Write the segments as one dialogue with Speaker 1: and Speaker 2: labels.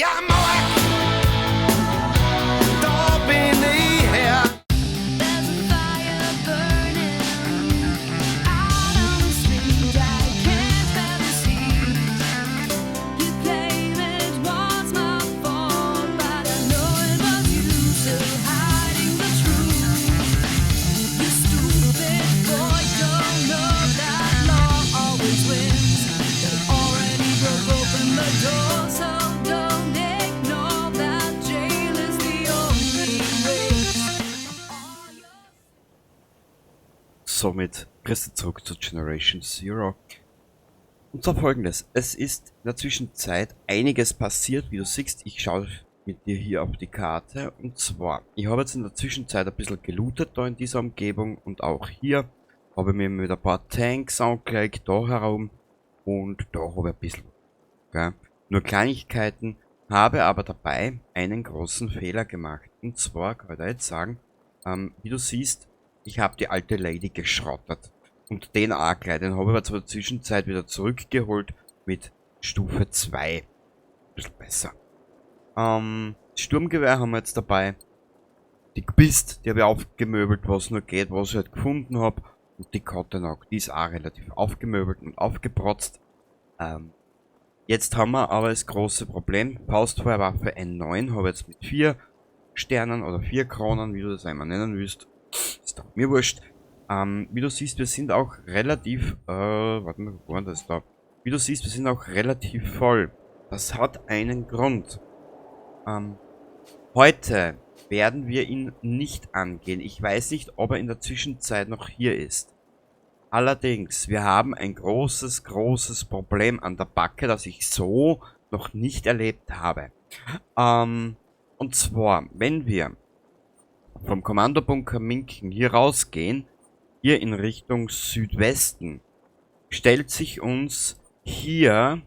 Speaker 1: Steiermark, da bin ich her.
Speaker 2: There's a fire burning out on the street. I can't bear this heat. You claim it was my fault, but I know it was you still hiding the truth. You stupid boy, don't know that law always wins. They already broke open the door, so don't ignore that jail is the only race.
Speaker 3: Somit grüß dich zurück zu Generation Zero. Und zwar Folgendes: Es ist in der Zwischenzeit einiges passiert, wie du siehst. Ich schaue mit dir hier auf die Karte. Und zwar, ich habe jetzt in der Zwischenzeit ein bisschen gelootet da in dieser Umgebung und auch hier habe ich mir mit ein paar Tanks angelegt, da herum und da habe ich ein bisschen. Okay? Nur Kleinigkeiten, habe aber dabei einen großen Fehler gemacht. Und zwar kann ich da jetzt sagen, wie du siehst, ich habe die alte Lady geschrottet. Und den auch gleich, den habe ich aber zur Zwischenzeit wieder zurückgeholt mit Stufe 2. Ein bisschen besser. Sturmgewehr haben wir jetzt dabei. Die Pist, die habe ich aufgemöbelt, was nur geht, was ich halt gefunden habe. Und die Kotenok, die ist auch relativ aufgemöbelt und aufgeprotzt. Jetzt haben wir aber das große Problem. Faustfeuerwaffe N9 habe ich jetzt mit 4 Sternen oder 4 Kronen, wie du das einmal nennen willst. Ist doch mir wurscht. Wie du siehst, wir sind auch relativ, warte mal, wo war das da? Wie du siehst, wir sind auch relativ voll. Das hat einen Grund. Heute werden wir ihn nicht angehen. Ich weiß nicht, ob er in der Zwischenzeit noch hier ist. Allerdings, wir haben ein großes, großes Problem an der Backe, das ich so noch nicht erlebt habe. Und zwar, wenn wir vom Kommandobunker Minken hier rausgehen, hier in Richtung Südwesten, stellt sich uns hier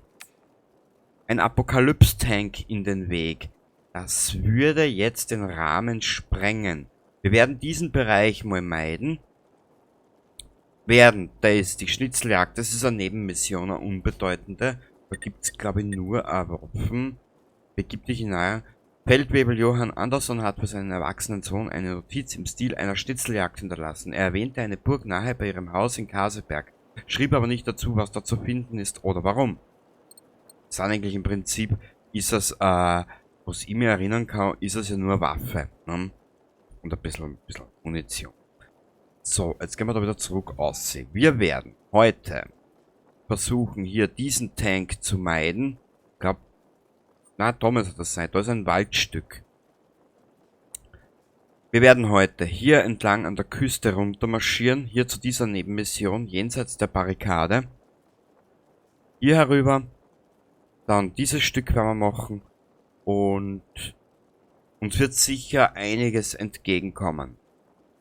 Speaker 3: ein Apokalypse-Tank in den Weg. Das würde jetzt den Rahmen sprengen. Wir werden diesen Bereich mal meiden. Werden, da ist die Schnitzeljagd, das ist eine Nebenmission, eine unbedeutende. Da gibt's, glaube ich, nur Waffen. Begib dich hinein. Feldwebel Johann Andersson hat für seinen erwachsenen Sohn eine Notiz im Stil einer Schnitzeljagd hinterlassen. Er erwähnte eine Burg nahe bei ihrem Haus in Kaseberg, schrieb aber nicht dazu, was da zu finden ist oder warum. Das ist eigentlich im Prinzip, ist es, was ich mir erinnern kann, ist es ja nur Waffe. Ne? Und ein bisschen Munition. So, jetzt gehen wir da wieder zurück aussehen. Wir werden heute versuchen, hier diesen Tank zu meiden. Ich glaub, na, da müsste das sein. Da ist ein Waldstück. Wir werden heute hier entlang an der Küste runter marschieren. Hier zu dieser Nebenmission, jenseits der Barrikade. Hier herüber. Dann dieses Stück werden wir machen. Und uns wird sicher einiges entgegenkommen.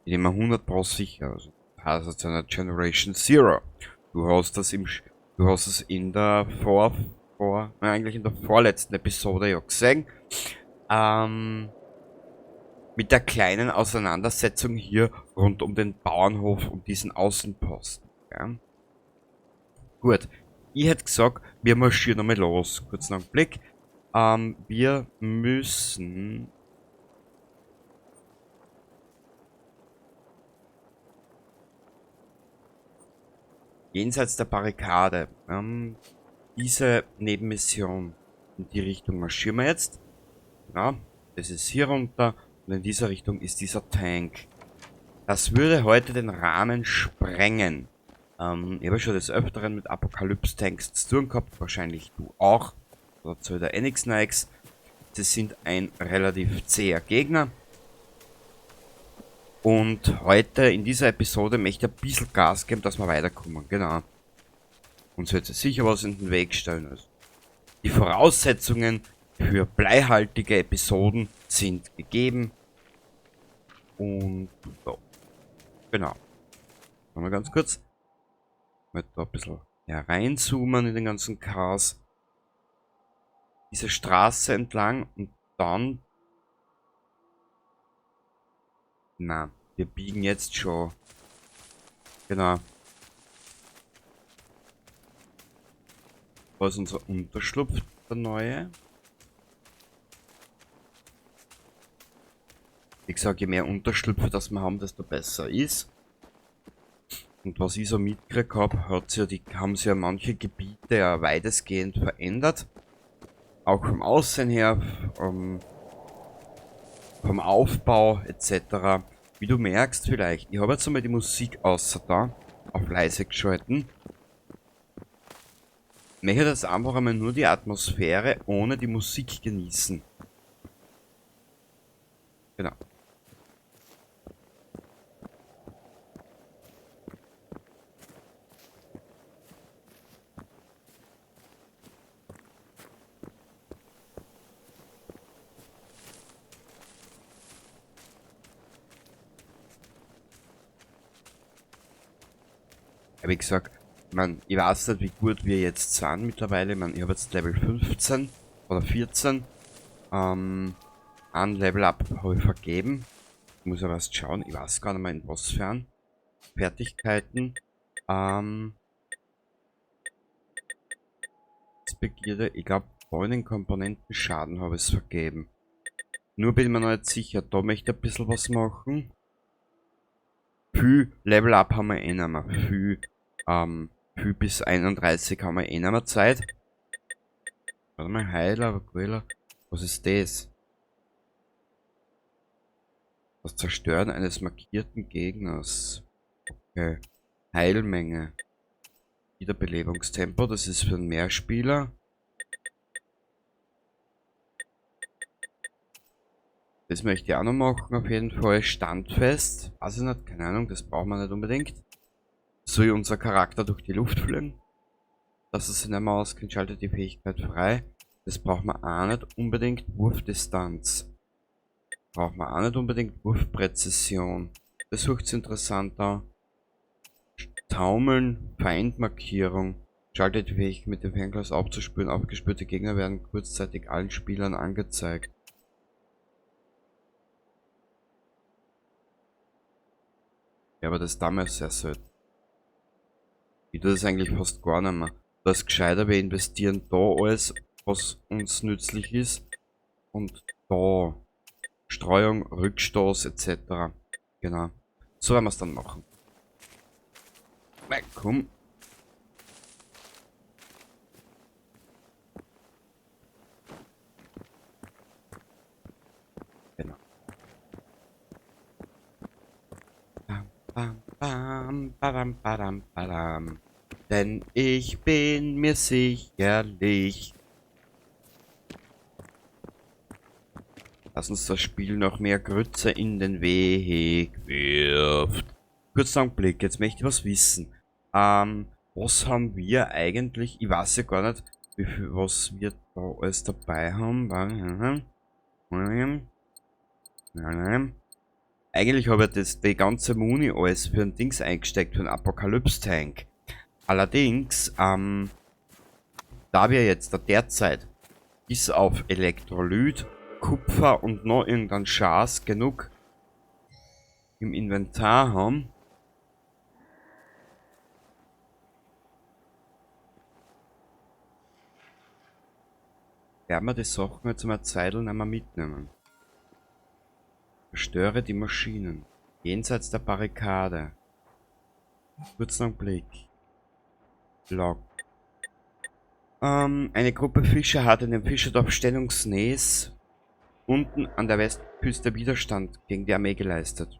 Speaker 3: Ich bin mir 100 pro sicher. Also, das ist eine Generation Zero. Du hast es in der vor, vor, na, eigentlich in der vorletzten Episode ja gesehen. Mit der kleinen Auseinandersetzung hier rund um den Bauernhof und diesen Außenposten. Ja. Gut, ich hätte gesagt, wir marschieren einmal los. Kurz noch einen Blick. Wir müssen jenseits der Barrikade. Diese Nebenmission in die Richtung marschieren wir jetzt. Ja, das ist hier runter und in dieser Richtung ist dieser Tank. Das würde heute den Rahmen sprengen. Ich habe schon des Öfteren mit Apokalypse-Tanks zu tun gehabt, wahrscheinlich du auch. Oder zu der NX Nikes. Sie sind ein relativ zäher Gegner. Und heute in dieser Episode möchte ich ein bisschen Gas geben, dass wir weiterkommen. Genau. Uns wird sicher was in den Weg stellen. Also die Voraussetzungen für bleihaltige Episoden sind gegeben. Und so. Genau. Machen wir ganz kurz. Mal da ein bisschen hereinzoomen in den ganzen Chaos. Diese Straße entlang und dann... Na, wir biegen jetzt schon. Genau. Da ist unser Unterschlupf, der neue. Wie gesagt, je mehr Unterschlüpfe das wir haben, desto besser ist. Und was ich so mitgekriegt hab, haben sich ja manche Gebiete ja weitestgehend verändert. Auch vom Aussehen her, vom Aufbau et cetera. Wie du merkst vielleicht, ich habe jetzt einmal die Musik außer da, auf leise geschalten. Ich möchte jetzt einfach einmal nur die Atmosphäre ohne die Musik genießen. Genau. Ja, wie gesagt, ich weiß nicht, wie gut wir jetzt sind mittlerweile. Ich habe jetzt Level 15 oder 14. Ein Level Up habe ich vergeben. Ich muss aber erst schauen, ich weiß gar nicht mehr in was für ein. Fertigkeiten. Begierde, ich glaub, bei Komponenten Schaden habe ich es vergeben. Nur bin ich mir noch nicht sicher, da möchte ich ein bisschen was machen. Viel Level Up haben wir eh nicht mehr. Viel bis 31 haben wir eh nicht mehr Zeit. Warte mal, Heiler, Quäler. Was ist das? Das Zerstören eines markierten Gegners. Okay. Heilmenge. Wiederbelebungstempo, das ist für einen Mehrspieler. Das möchte ich auch noch machen, auf jeden Fall. Standfest. Weiß ich nicht, keine Ahnung, das braucht man nicht unbedingt. Soll unser Charakter durch die Luft fliegen? Dass es sich nicht mehr auskennt, schaltet die Fähigkeit frei. Das braucht man auch nicht unbedingt. Wurfdistanz. Braucht man auch nicht unbedingt. Wurfpräzision. Das sucht sich interessant an. Taumeln, Feindmarkierung. Schaltet die Fähigkeit mit dem Fernglas aufzuspüren. Aufgespürte Gegner werden kurzzeitig allen Spielern angezeigt. Ja, aber das damals sehr selten. Ich tue das eigentlich fast gar nicht mehr. Das ist gescheiter, wir investieren da alles, was uns nützlich ist. Und da. Streuung, Rückstoß et cetera. Genau. So werden wir's dann machen. Na, komm. Genau. Bam, bam, bam, badam, badam, badam. Denn ich bin mir sicherlich, dass uns das Spiel noch mehr Grütze in den Weg wirft. Kurzer Augenblick, jetzt möchte ich was wissen. Was haben wir eigentlich? Ich weiß ja gar nicht, wie viel, was wir da alles dabei haben. Eigentlich habe ich die ganze Muni alles für ein Dings eingesteckt, für einen Apokalypse-Tank. Allerdings, da wir jetzt da derzeit bis auf Elektrolyt, Kupfer und noch irgendeinen Schaß genug im Inventar haben, werden wir die Sachen jetzt mal Zeitl nicht mehr mitnehmen. Zerstöre die Maschinen. Jenseits der Barrikade. Kurzen Augenblick. Log. Eine Gruppe Fischer hat in dem Fischerdorf Stellungsnäs unten an der Westküste Widerstand gegen die Armee geleistet.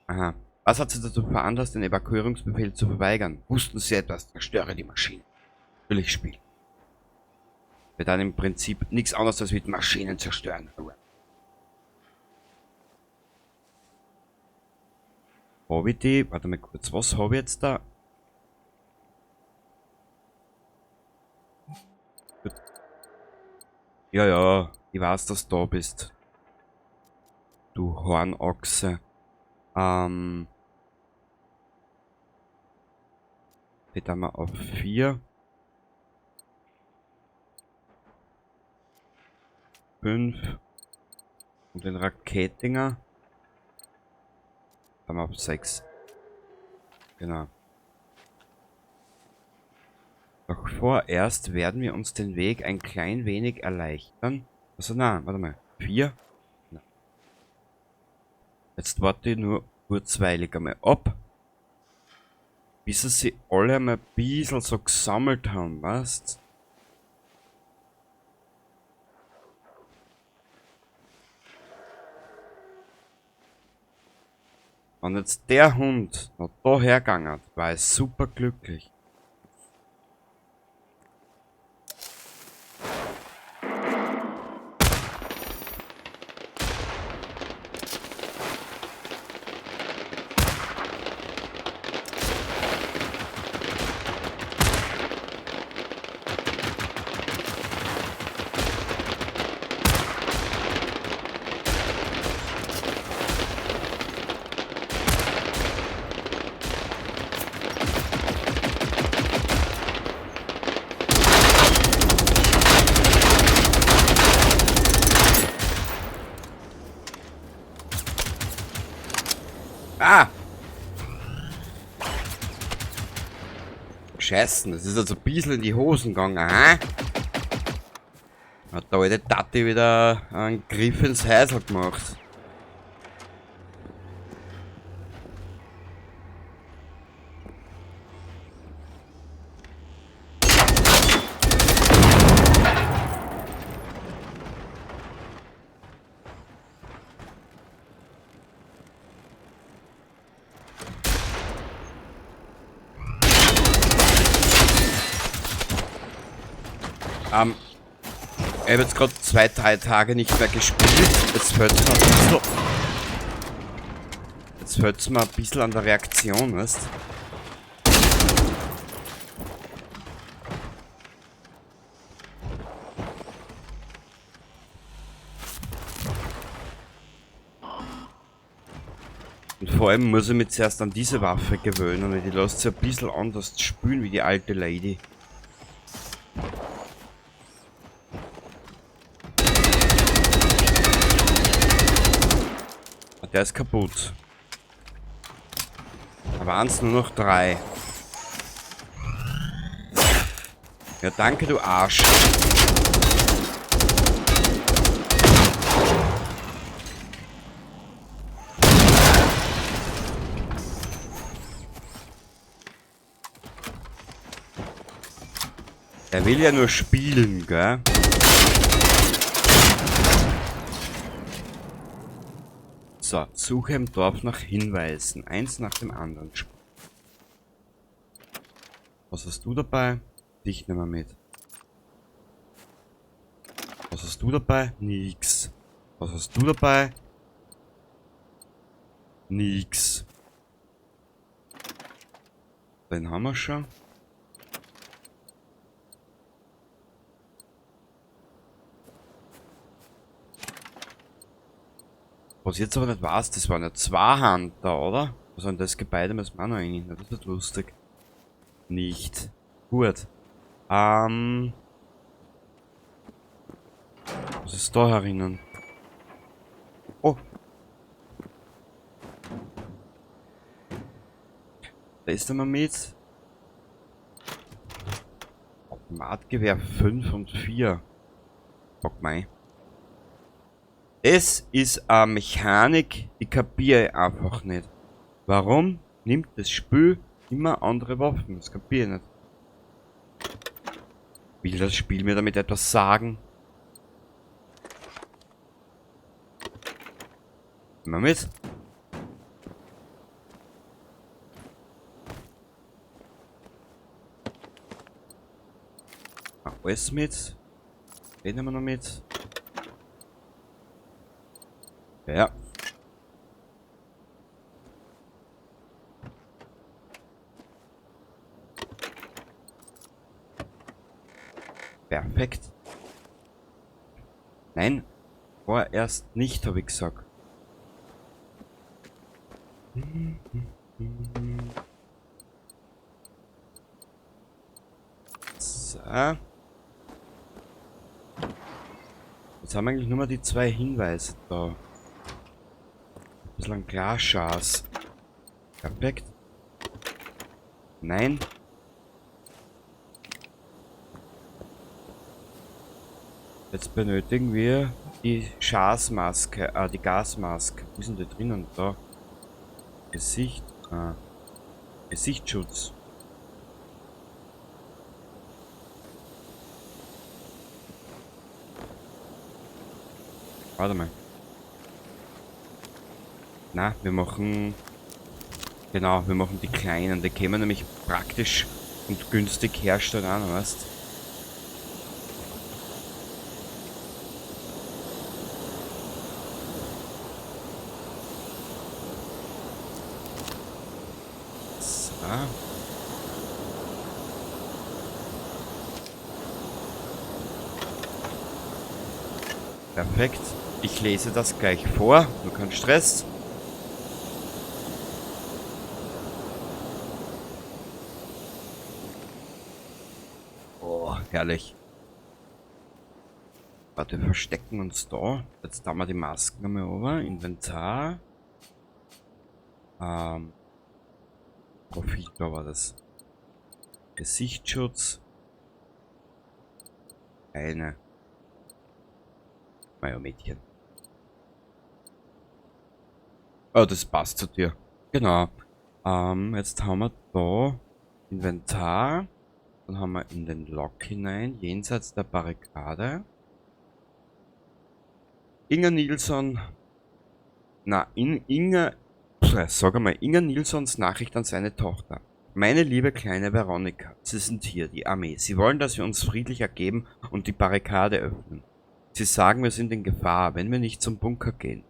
Speaker 3: Aha. Was hat sie dazu veranlasst, den Evakuierungsbefehl zu verweigern? Wussten sie etwas? Zerstöre die Maschinen. Natürlich Spiel. Wir dann im Prinzip nichts anderes als mit Maschinen zerstören. Hab ich die? Warte mal kurz, was hab ich jetzt da? Gut. Ja, ja, ich weiß, dass du da bist. Du Hornochse. Die da mal auf 4. 5. Und den Raketinger. Haben wir auf 6. Genau. Doch vorerst werden wir uns den Weg ein klein wenig erleichtern. Also na, warte mal. 4. Na. Jetzt warte ich nur kurzweilig einmal ab, bis sie sich alle einmal ein bisschen so gesammelt haben, weißt? Wenn jetzt der Hund noch da hergegangen, war ich super glücklich. Ah! Scheißen, das ist also ein bisschen in die Hosen gegangen, hä? Hat der alte Tati wieder einen Griff ins Häusl gemacht. Ich hab jetzt grad 2, 3 Tage nicht mehr gespielt. Jetzt fällt's mir ein bisschen. Jetzt fällt's mir ein bisschen an der Reaktion, weißt? Und vor allem muss ich mich zuerst an diese Waffe gewöhnen, weil die lässt sich ein bisschen anders spielen wie die alte Lady. Der ist kaputt. Da waren's nur noch 3. Ja, danke, du Arsch. Er will ja nur spielen, gell? So, suche im Dorf nach Hinweisen. Eins nach dem anderen. Was hast du dabei? Dich nehmen wir mit. Was hast du dabei? Nix. Was hast du dabei? Nix. Den haben wir schon. Was ich jetzt aber nicht weiß, das waren ja 2 Hunter, oder? Was an das Gebäude müssen wir auch noch rein. Na, das wird lustig. Nicht. Gut. Was ist da herinnen? Oh. Da ist er mal mit. Automatgewehr 5 und 4. Bock mei. Es ist eine Mechanik, die kapiere ich einfach nicht. Warum nimmt das Spiel immer andere Waffen? Das kapiere ich nicht. Will das Spiel mir damit etwas sagen? Mal mit. Ah, alles mit. Den nehmen wir noch mit. Ja. Perfekt. Nein, vorerst nicht, hab ich gesagt. So. Jetzt haben wir eigentlich nur mal die 2 Hinweise da. Ein bisschen ein Glasschaß. Perfekt. Nein. Jetzt benötigen wir die Schasmaske, die Gasmaske. Wo ist denn die drinnen? Da. Gesicht. Gesichtsschutz. Warte mal. Na, wir machen... Genau, wir machen die kleinen. Die können wir nämlich praktisch und günstig herstellen, auch, weißt? So. Perfekt. Ich lese das gleich vor. Nur kein Stress. Oh, herrlich. Warte, wir verstecken uns da. Jetzt haben wir die Masken einmal runter. Inventar. Profil, da war das. Gesichtsschutz. Eine. Naja, Mädchen. Oh, das passt zu dir. Genau. Jetzt haben wir da Inventar. Dann haben wir in den Log hinein, jenseits der Barrikade. Inga Nilsson. Na, in, Inga. Pff, sag einmal, Inga Nilssons Nachricht an seine Tochter. Meine liebe kleine Veronika, Sie sind hier, die Armee. Sie wollen, dass wir uns friedlich ergeben und die Barrikade öffnen. Sie sagen, wir sind in Gefahr, wenn wir nicht zum Bunker gehen.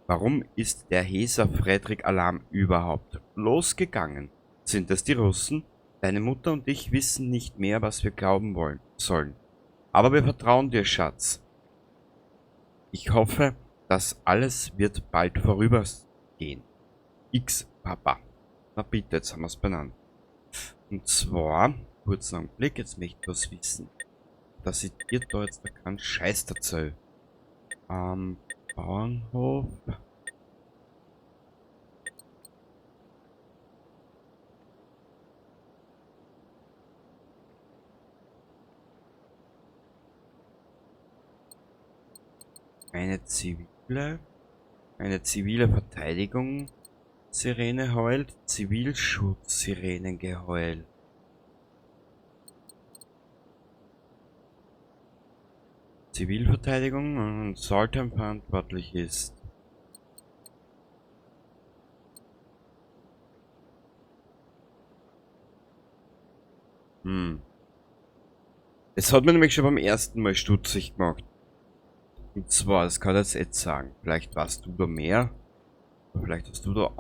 Speaker 3: Warum ist der Hesa Fredrik Alarm überhaupt losgegangen? Sind es die Russen? Deine Mutter und ich wissen nicht mehr, was wir glauben wollen sollen. Aber wir vertrauen dir, Schatz. Ich hoffe, das alles wird bald vorübergehen. X, Papa. Na bitte, jetzt haben wir's benannt. Und zwar, kurzen Augenblick, jetzt möchte ich was wissen. Dass ich dir da jetzt da keinen Scheiß dazu. Bauernhof. Eine zivile Verteidigung. Sirene heult, Zivilschutz-Sirenengeheul. Zivilverteidigung und Saltheim verantwortlich ist. Es hat mir nämlich schon beim ersten Mal stutzig gemacht. Und zwar, das kann ich jetzt echt sagen, vielleicht weißt du da mehr, vielleicht hast du da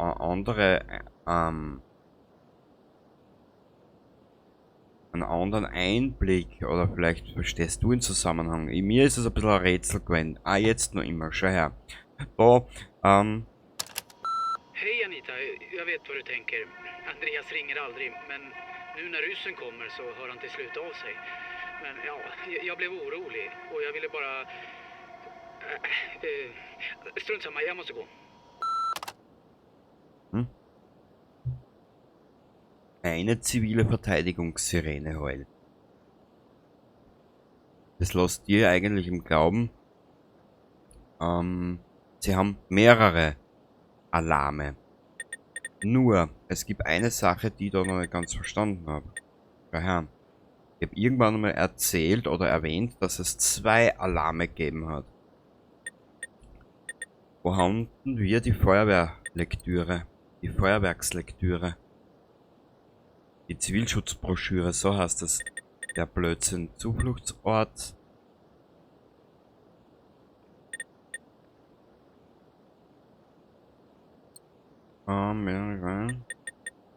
Speaker 3: einen anderen Einblick oder vielleicht verstehst du den Zusammenhang. In mir ist es ein bisschen ein Rätsel gewesen. Ah, jetzt noch immer, schau her. Da
Speaker 4: Hej Anita, jag vet vad du tänker. Andreas ringer aldrig, men nu när ryssen kommer så hör han till slut av sig. Men ja, jag blev orolig och jag ville bara... Strunt samma, jag måste gå.
Speaker 3: Eine zivile Verteidigungssirene heult. Das lässt dir eigentlich im Glauben, sie haben mehrere Alarme. Nur, es gibt eine Sache, die ich da noch nicht ganz verstanden hab. Daher, ich hab irgendwann einmal erzählt oder erwähnt, dass es 2 Alarme gegeben hat. Wo haben wir die Feuerwehrlektüre? Die Feuerwerkslektüre. Die Zivilschutzbroschüre, so heißt das. Der Blödsinn. Zufluchtsort. Ja, ja.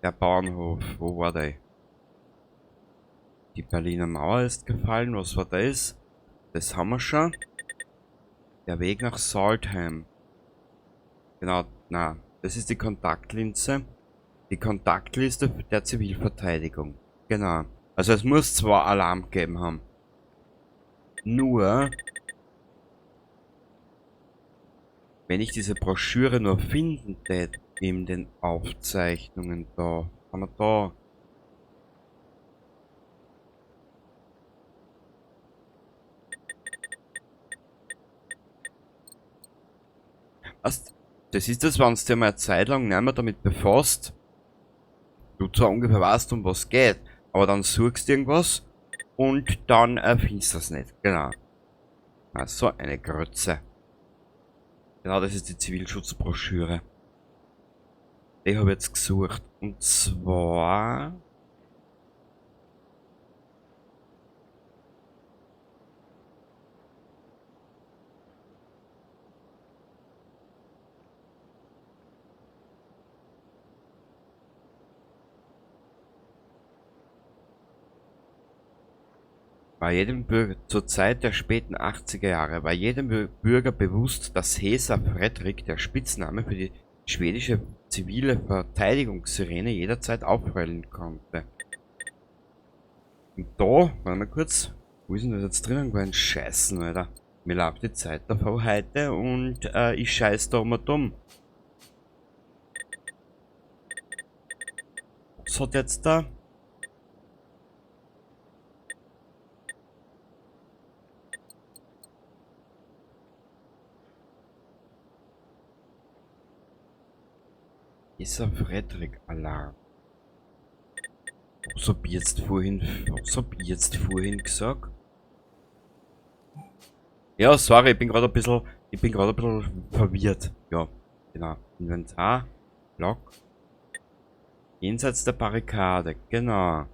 Speaker 3: Der Bauernhof, wo war der? Die Berliner Mauer ist gefallen, was war das? Das haben wir schon. Der Weg nach Saltheim. Genau, na, das ist die Kontaktlinse. Die Kontaktliste der Zivilverteidigung. Genau. Also es muss zwar Alarm gegeben haben. Nur, wenn ich diese Broschüre nur finden tät, in den Aufzeichnungen da. Haben wir da. Was? Das ist das, wenn du dir mal eine Zeit lang nicht mehr damit befasst. Du zwar ungefähr weißt, um was geht, aber dann suchst du irgendwas und dann findest du das nicht. Genau. Ah, so eine Grütze. Genau, das ist die Zivilschutzbroschüre. Die habe ich jetzt gesucht. Und zwar... War jedem Bürger zur Zeit der späten 80er Jahre war jedem Bürger bewusst, dass Hesa Fredrik, der Spitzname für die schwedische zivile Verteidigungssirene, jederzeit aufheulen konnte. Und da, warte mal kurz, wo ist denn das jetzt drinnen gewesen? Scheißen, Alter. Mir läuft die Zeit davon heute und ich scheiß da immer dumm. Was hat jetzt da? Hesa Fredrik Alarm. Was hab ich jetzt vorhin, was hab ich jetzt vorhin gesagt? Ja, sorry, ich bin gerade ein bisschen, ich bin gerade ein bisschen verwirrt. Ja, genau. Inventar, Log. Jenseits der Barrikade, genau.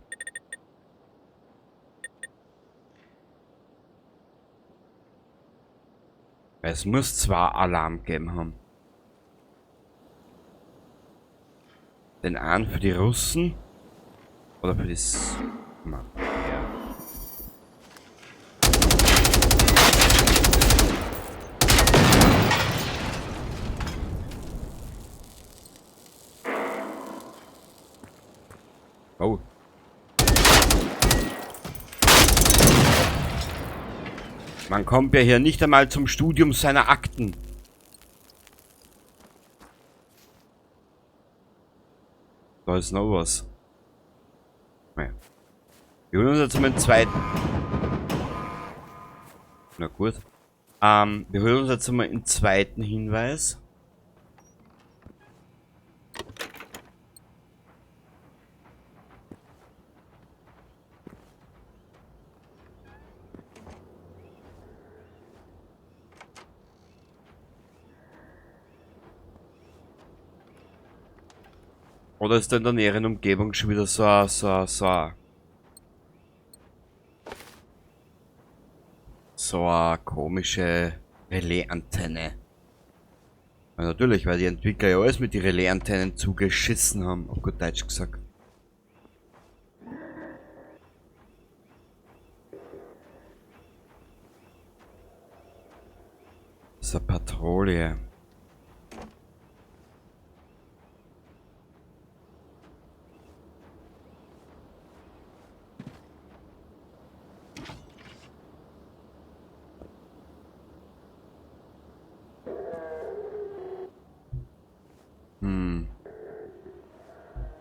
Speaker 3: Es muss zwar Alarm gegeben haben. Den einen für die Russen oder für die Mann, ja. Oh. Man kommt ja hier nicht einmal zum Studium seiner Akten. Da ist noch was. Naja. Wir holen uns jetzt mal einen zweiten. Na gut. Wir holen uns jetzt mal einen zweiten Hinweis. Oder ist da in der näheren Umgebung schon wieder so eine komische Relais-Antenne? Ja, natürlich, weil die Entwickler ja alles mit den Relais-Antennen zugeschissen haben, auf gut Deutsch gesagt. Das ist eine Patrouille.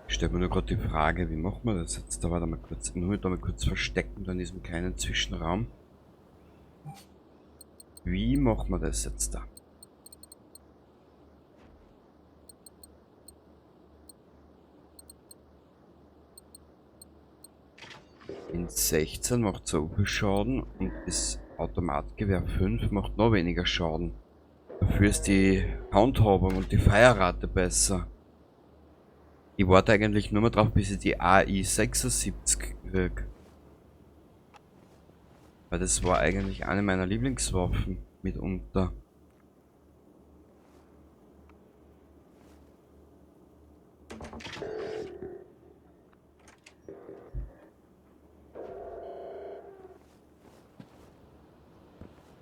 Speaker 3: Ich stelle mir nur grad die Frage, wie macht man das jetzt? Da warte mal kurz, nur da mal kurz verstecken, da in diesem kleinen Zwischenraum. Wie macht man das jetzt da? In 16 macht so viel Schaden und das Automatgewehr 5 macht noch weniger Schaden. Dafür ist die Handhabung und die Feuerrate besser. Ich warte eigentlich nur mehr drauf, bis ich die AI 76 krieg. Weil das war eigentlich eine meiner Lieblingswaffen mitunter.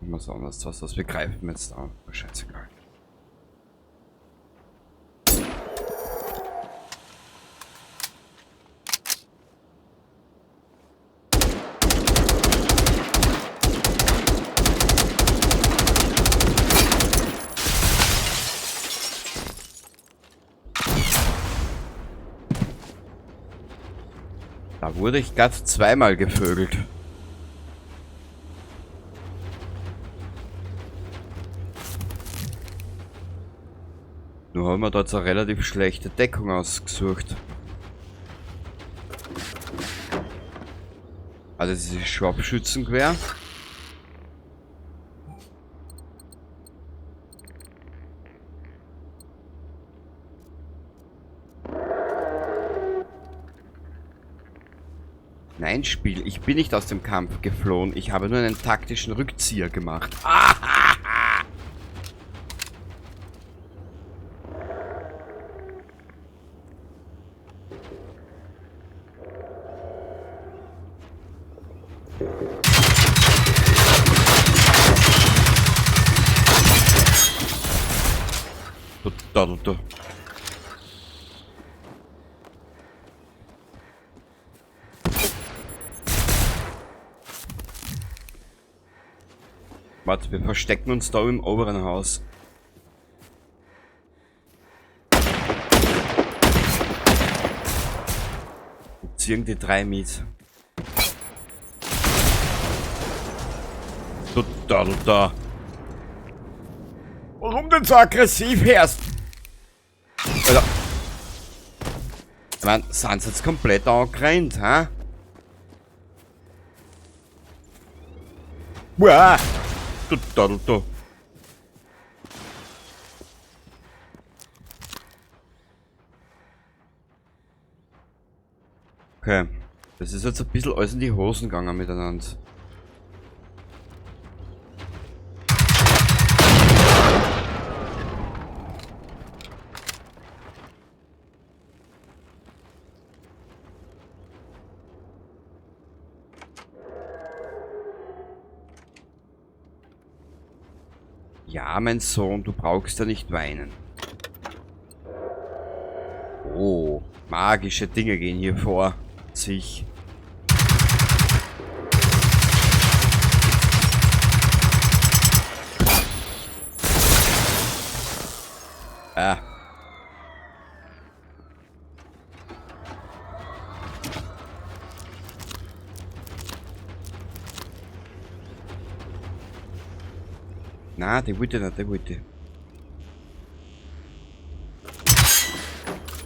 Speaker 3: Was anderes, was das? Wir greifen jetzt an. Oh, scheißegal. Da wurde ich grad zweimal gevögelt. Nur haben wir da jetzt eine relativ schlechte Deckung ausgesucht. Also das ist Scharfschützengewehr. Nein, Spiel, ich bin nicht aus dem Kampf geflohen. Ich habe nur einen taktischen Rückzieher gemacht. Du Dottel, du. Warte, wir verstecken uns da im oberen Haus. Und ziehen die drei mit. Du Dottel da. Warum denn so aggressiv herst? Alter. Ich mein, sind sie jetzt komplett angerannt, hä? Uah! Du Dottel, du. Okay. Das ist jetzt ein bisschen alles in die Hosen gegangen miteinander. Ja, mein Sohn, du brauchst ja nicht weinen. Oh, magische Dinge gehen hier vor sich. Ah. Na, die wollte nicht, die wollte.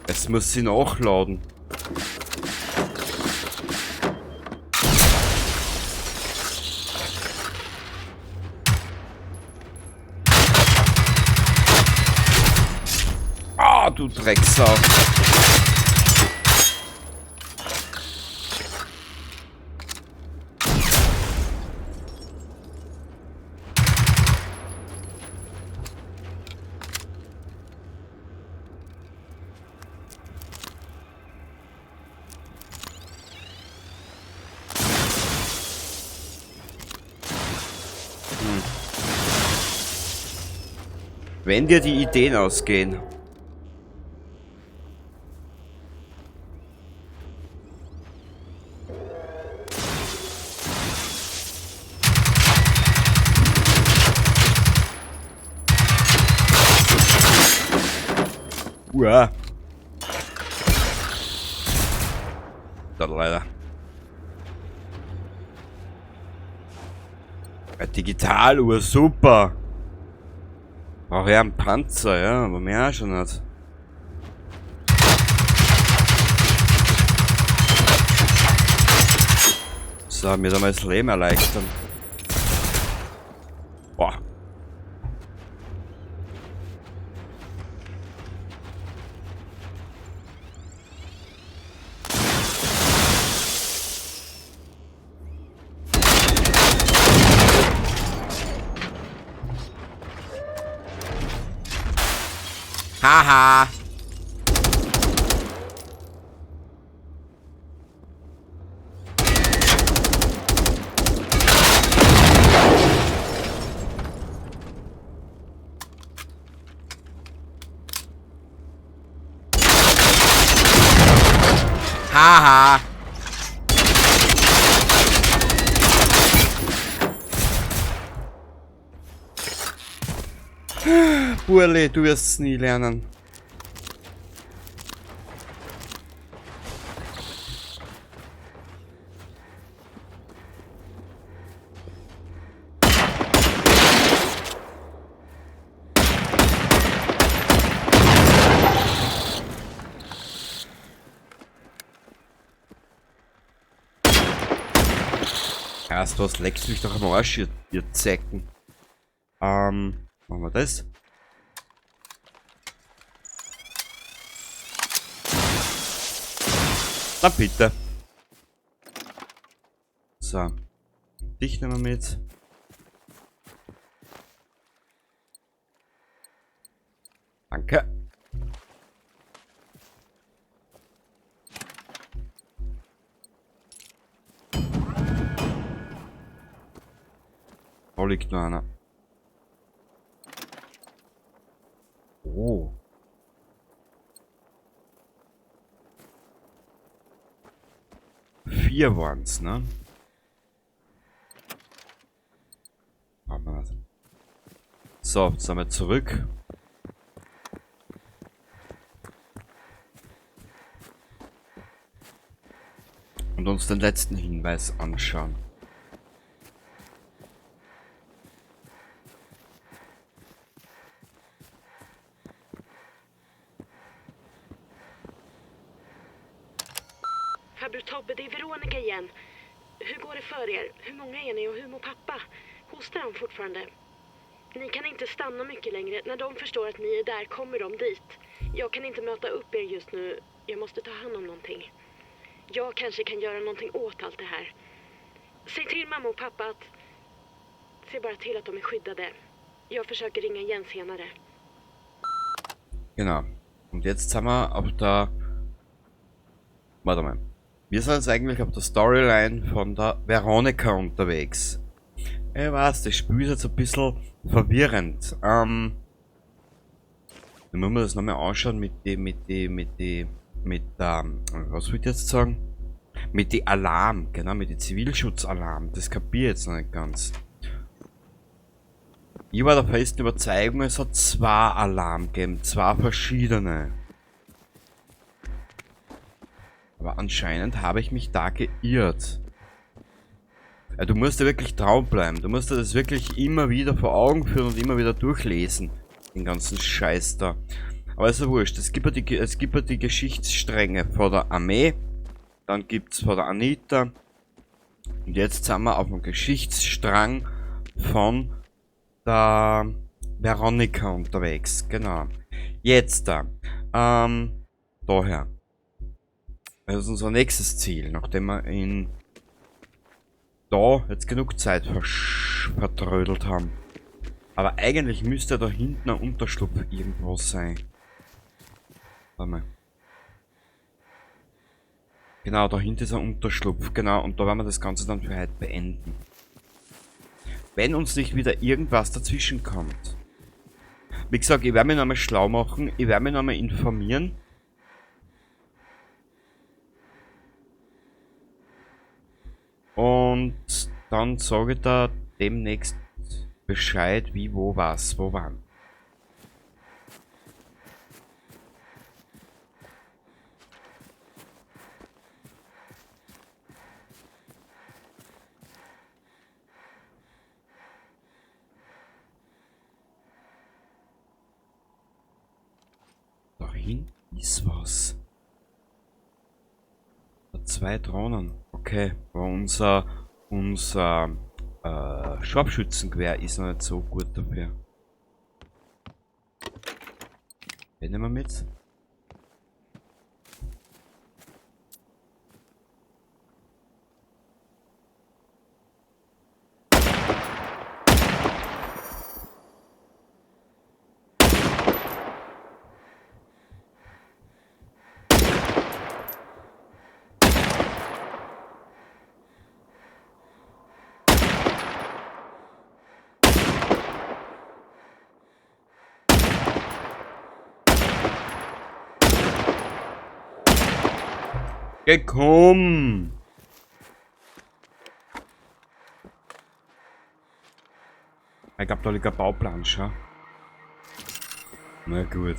Speaker 3: Es muss sie nachladen. Ah, du Drecksau. Wenn dir die Ideen ausgehen. Uah. Da leider. Eine Digitaluhr, super. Brauche ich einen Panzer, ja, aber mehr auch schon nicht. So, mir da mal das Leben erleichtern. Boah. Haha. Haha. Burli, du wirst es nie lernen. Weißt du was, leckt mich doch am Arsch, ihr Zecken. Machen wir das. Na bitte. So. Dich nehmen wir mit. Danke. Da liegt noch einer. Oh. 4 waren's, ne? Machen wir das. So, jetzt sind wir zurück. Und uns den letzten Hinweis anschauen.
Speaker 5: Farbror Tobbe, det är Veronica igen. Hur går det för er? Hur många är ni och hur mår pappa? Hostar han fortfarande? Ni kan inte stanna mycket längre. När de förstår att ni är där kommer de dit. Jag kan inte möta upp er just nu. Jag måste ta hand om någonting. Jag kanske kan göra någonting åt allt det här. Säg till mamma och pappa att... Se bara till att de är skyddade. Jag försöker ringa igen senare.
Speaker 3: Genau. Und jetzt sind wir auf der... Warte mal. Wir sind jetzt eigentlich auf der Storyline von der Veronica unterwegs. Ich weiß, das Spiel ist jetzt ein bisschen verwirrend. Dann müssen wir das nochmal anschauen mit die, mit die, mit die, mit was wollte ich jetzt sagen? Mit die Alarm, genau, mit die Zivilschutzalarm. Das kapier ich jetzt noch nicht ganz. Ich war der festen Überzeugung, es hat 2 Alarm gegeben, 2 verschiedene. Aber anscheinend habe ich mich da geirrt. Ja, du musst da wirklich dranbleiben. Du musst dir das wirklich immer wieder vor Augen führen und immer wieder durchlesen. Den ganzen Scheiß da. Aber ist ja wurscht. Es gibt ja die, es gibt ja die Geschichtsstränge von der Armee. Dann gibt's von der Anita. Und jetzt sind wir auf dem Geschichtsstrang von der Veronica unterwegs. Genau. Jetzt da. Daher. Das ist unser nächstes Ziel, nachdem wir in da jetzt genug Zeit vertrödelt haben. Aber eigentlich müsste da hinten ein Unterschlupf irgendwo sein. Warte mal. Genau, da hinten ist ein Unterschlupf. Genau, und da werden wir das Ganze dann für heute beenden. Wenn uns nicht wieder irgendwas dazwischen kommt. Wie gesagt, ich werde mich nochmal schlau machen. Ich werde mich nochmal informieren. Und dann sage ich da demnächst Bescheid, wie, wo, was, wo, wann. Da hinten ist was. Da 2 Drohnen. Okay, aber unser Scharfschützengewehr ist noch nicht so gut dafür. Den nehmen wir mit. Geh, komm! Ich glaub, da liegt ein Bauplan, schau. Na gut.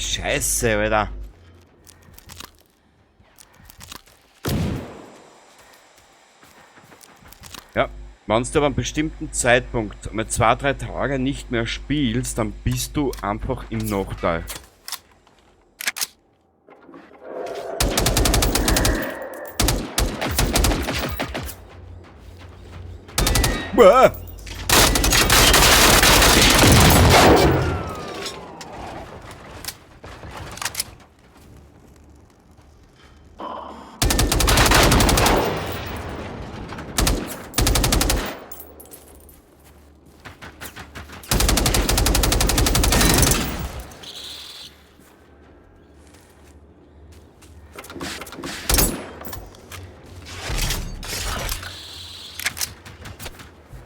Speaker 3: Scheiße, Alter. Ja, wenn du aber einen bestimmten Zeitpunkt mal 2, 3 Tage nicht mehr spielst, dann bist du einfach im Nachteil. Uah!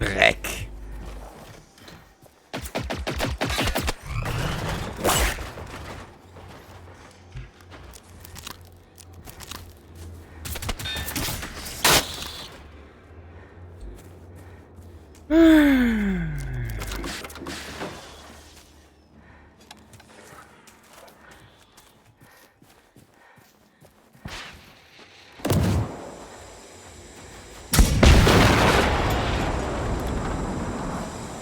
Speaker 3: Dreck.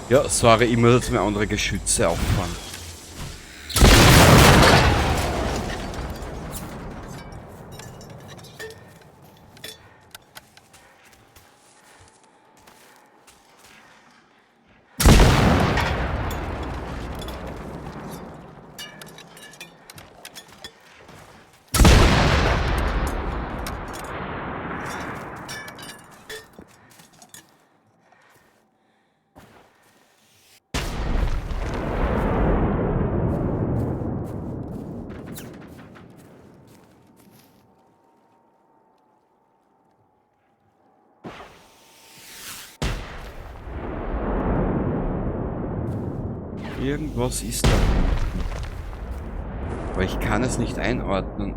Speaker 3: Ja, sorry, ich muss jetzt mal andere Geschütze auffahren. Irgendwas ist da unten. Aber ich kann es nicht einordnen.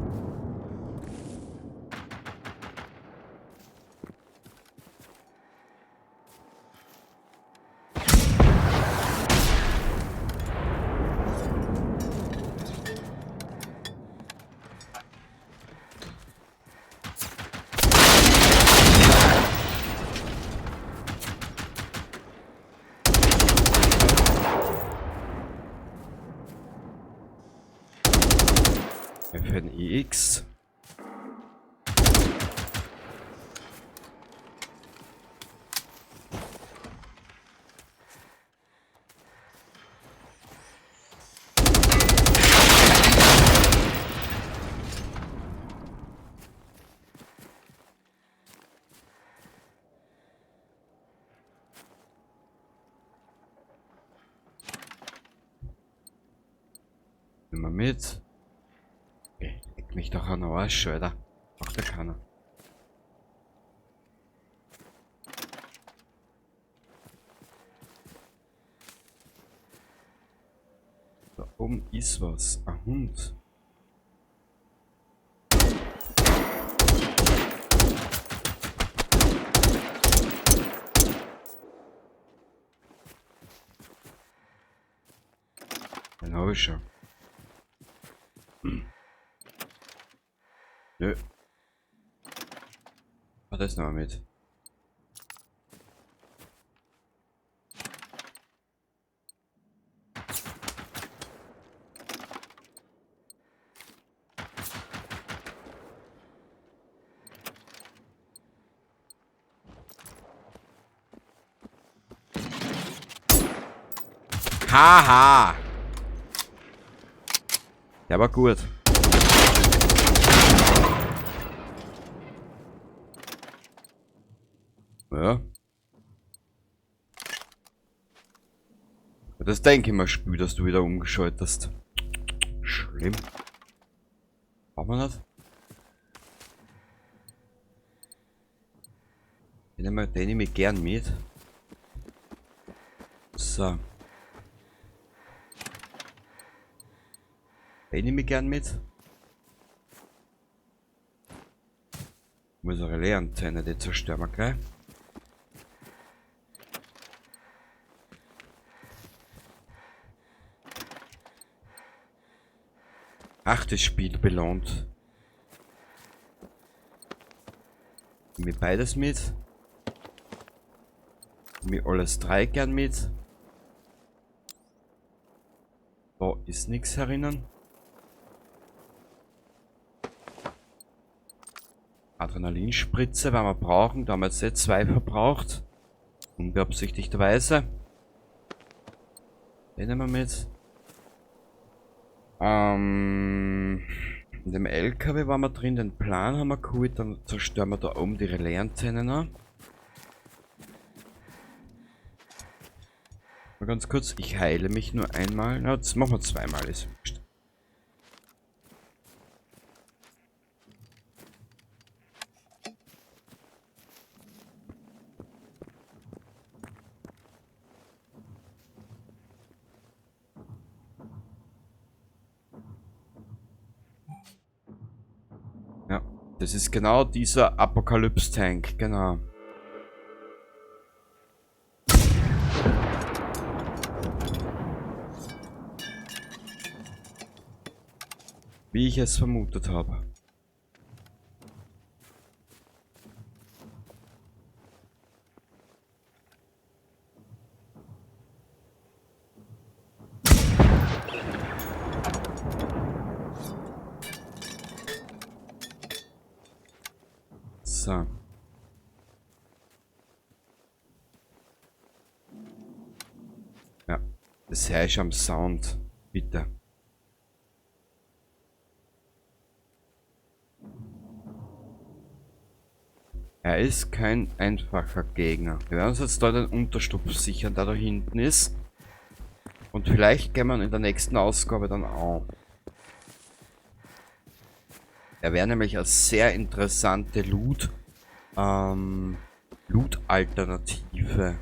Speaker 3: FNIX. Nimm mal mit. Okay, leck mich doch an den Arsch, Alter. Macht ja keiner. Da oben ist was. Ein Hund. Den hab ich schon. Nö. Ah, das nehmen wir mit. Haha. Der war gut. Ja. Das denke ich mir, Spiel, dass du wieder umgeschaltet hast. Schlimm. Braucht man das? Den nehme ich gern mit. So. Den nehme ich gern mit. Unsere Relais-Antenne, die zerstören wir gleich. Ach, das Spiel belohnt. Mir beides mit. Mir alles drei gern mit. Da ist nichts herinnen. Adrenalinspritze, weil wir brauchen. Da haben wir jetzt eh 2 verbraucht. Unbeabsichtigterweise. Den nehmen wir mit. In dem LKW waren wir drin, den Plan haben wir geholt, dann zerstören wir da oben die Relaisantennen noch. Mal ganz kurz, ich heile mich nur einmal. Na, das machen wir zweimal, ist wurscht. Ja, das ist genau dieser Apokalypse-Tank, genau. Wie ich es vermutet habe. So. Ja, das höre ich am Sound. Bitte. Er ist kein einfacher Gegner. Wir werden uns jetzt da den Unterschlupf sichern, der da hinten ist. Und vielleicht gehen wir ihn in der nächsten Ausgabe dann auch. Er wäre nämlich eine sehr interessante Loot-Alternative.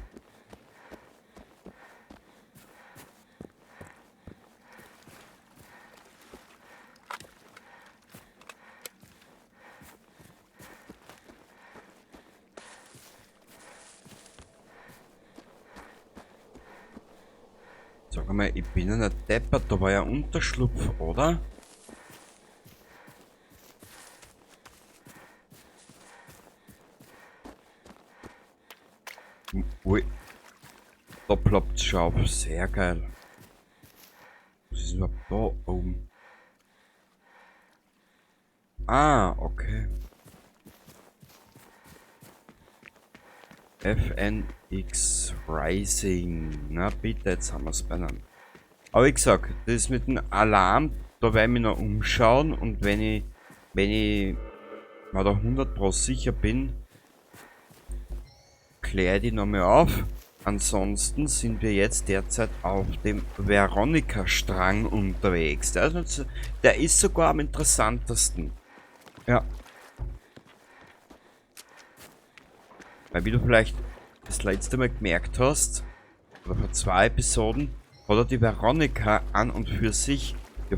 Speaker 3: Sag mal, ich bin ja nicht deppert, da war ja Unterschlupf, oder? Ui. Da ploppt's schon auf. Sehr geil. Was ist überhaupt da oben? Ah, okay. FNX Rising. Na bitte, jetzt haben wir's benannt. Aber wie gesagt, das mit dem Alarm, da werde ich mich noch umschauen und wenn ich mal da 100% sicher bin, kläre ich die nochmal auf. Ansonsten sind wir jetzt derzeit auf dem Veronica-Strang unterwegs. Der ist sogar am interessantesten. Ja. Weil wie du vielleicht das letzte Mal gemerkt hast, oder vor 2 Episoden, hat er die Veronica an und für sich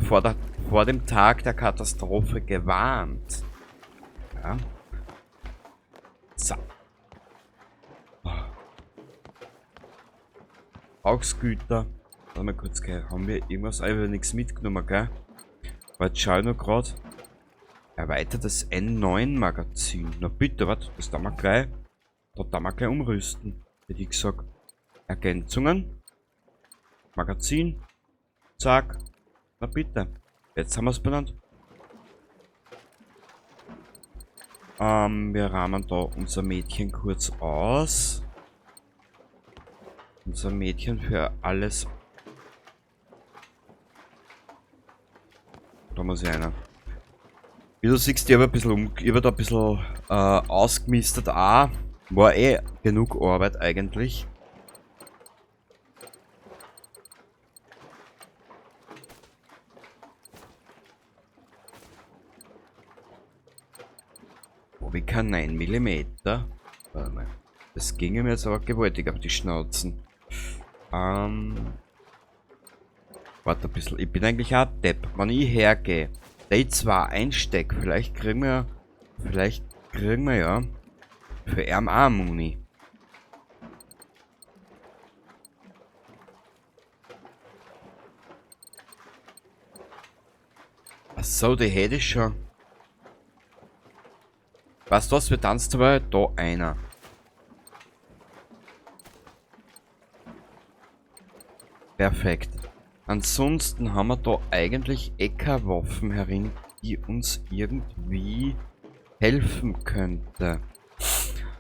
Speaker 3: vor dem Tag der Katastrophe gewarnt. Ja. So. Verbrauchsgüter. Warte mal kurz, gell. Haben wir irgendwas? Ah, ich hab nichts mitgenommen, gell? Warte, schau ich noch grad. Erweitertes N9-Magazin. Na bitte, warte, das da wir gleich. Da darf man gleich umrüsten. Hätte ich gesagt. Ergänzungen. Magazin. Zack. Na bitte. Jetzt haben wir's benannt. Wir rahmen da unser Mädchen kurz aus. Unser Mädchen für alles. Da muss ich einer. Wie du siehst, ich hab ein bisschen ich hab da ein bisschen ausgemistet auch. War eh genug Arbeit eigentlich. Wo ich kein 9 Millimeter. Warte mal. Das ginge mir jetzt aber gewaltig auf die Schnauzen. Warte ein bisschen. Ich bin eigentlich auch Depp. Wenn ich hergehe, die 2 einsteck, vielleicht kriegen wir ja für RMA Muni. Ach so, die hätte ich schon. Weißt du was, wir tanzen dabei? Da einer. Perfekt. Ansonsten haben wir da eigentlich eh keine Waffen herin, die uns irgendwie helfen könnte.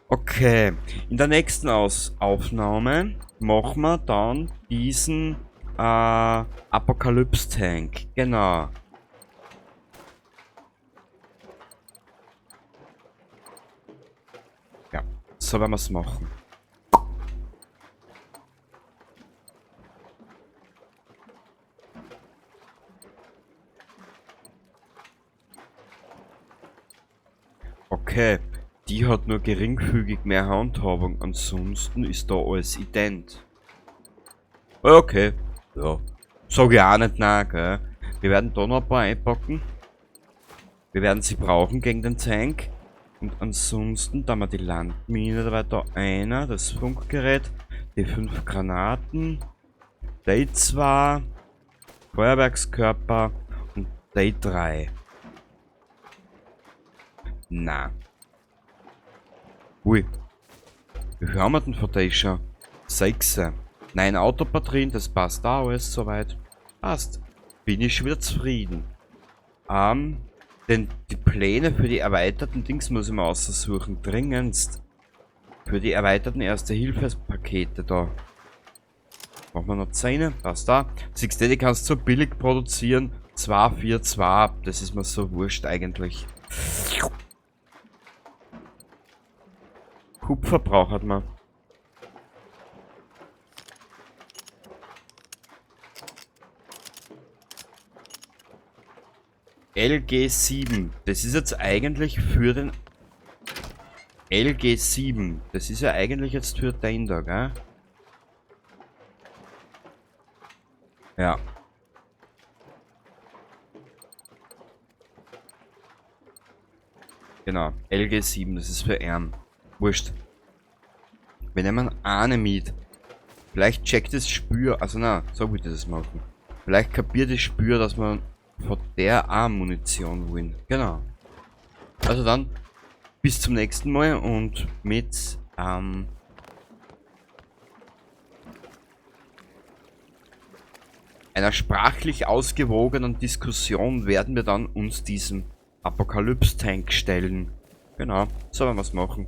Speaker 3: Okay, in der nächsten Aufnahme machen wir dann diesen Apokalypse-Tank. Genau. Ja, so werden wir's machen. Okay, die hat nur geringfügig mehr Handhabung, ansonsten ist da alles ident. Okay, ja. Sag ich auch nicht nein, gell. Wir werden da noch ein paar einpacken. Wir werden sie brauchen gegen den Tank. Und ansonsten, da haben wir die Landmine, da war da einer, das Funkgerät, die 5 Granaten, die 2, Feuerwerkskörper und die 3. Na. Ui. Wie viel haben wir denn von der schon? 6. 9 Autobatterien, das passt auch alles soweit. Passt. Bin ich schon wieder zufrieden. Denn die Pläne für die erweiterten Dings muss ich mir aussuchen. Dringendst. Für die erweiterten Erste-Hilfe-Pakete da. Machen wir noch 10. Passt da. Siehst du, die kannst du so billig produzieren. 2, 4, 2. Das ist mir so wurscht eigentlich. Kupfer braucht man. LG7. Das ist jetzt eigentlich für den LG7. Das ist ja eigentlich jetzt für den da, gell? Ja. Genau, LG7, das ist für Ern. Wurscht. Wir nehmen eine mit. Vielleicht checkt das Spür, also na, so würde ich das machen. Vielleicht kapiert das Spür, dass man von der auch Munition wollen. Genau. Also dann, bis zum nächsten Mal und mit einer sprachlich ausgewogenen Diskussion werden wir dann uns diesem Apokalypse-Tank stellen. Genau, so werden wir's machen.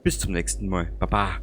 Speaker 3: Bis zum nächsten Mal. Baba.